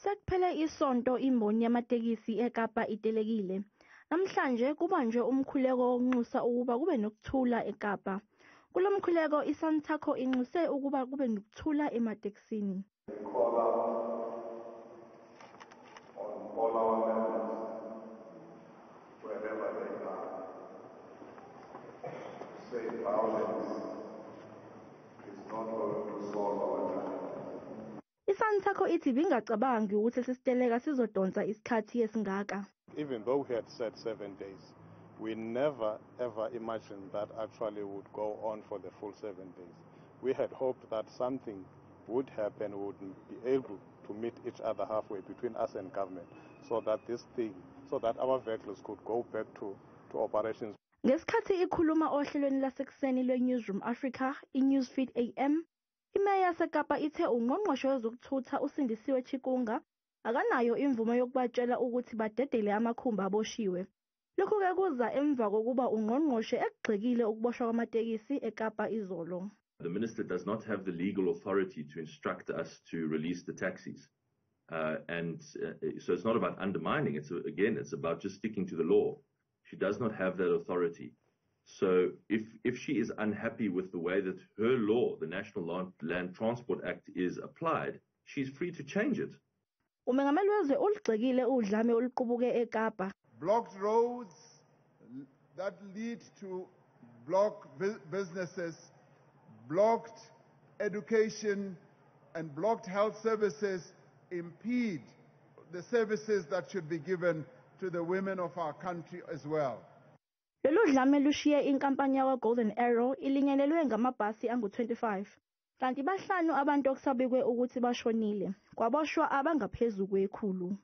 Sekuphele isonto imboni yamatekisi eKapa itelekile. Namhlanje kubanjwe umkhuleko wokunxusa ukuba kube nokuthula eKapa. Kulo mkhuleko iSantaco inxuse ukuba kube nokuthula ematekisini. Call out on all our members, wherever they are, to say violence is not going to solve our challenges. ISantaco ithi ibingacabangi ukuthi lesi siteleka sizodonsa isikhathi esingaka. Even though we had said 7 days, we never ever imagined that actually would go on for the full 7 days. We had hoped that something would happen, we would be able to meet each other halfway between us and government so that our vehicles could go back to operations. Ngesikhathi ikhuluma ohlelweni lasekuseni lwe-Newsroom Africa, i-Newsfeed AM, imeya yaseKapa ithe ungqongqoshe wezokuthutha uSindisiwe Chikunga akanayo imvume yokubatshela ukuthi badedele amakhumbi aboshiwe. Lokhu-ke kuza emva kokuba ungqongqoshe ekugxekile ukuboshwa kwamatekisi eKapa izolo. The minister does not have the legal authority to instruct us to release the taxis. And so it's not about undermining. Again, it's about just sticking to the law. She does not have that authority. So if she is unhappy with the way that her law, the National Land Transport Act, is applied, she's free to change it. Umengameli wezwe uligxekile udlame oluqubuke eKapa. Blocked roads that lead to block businesses, blocked education, and blocked health services impede the services that should be given to the women of our country as well. Lolu dlame lushiye inkampani yakwa-Golden Arrow ilinyalelwe ngamabhasi angu-25. Kanti bahlanu abantu okusabikwe ukuthi bashonile, kwaboshwa abangaphezu kwekhulu.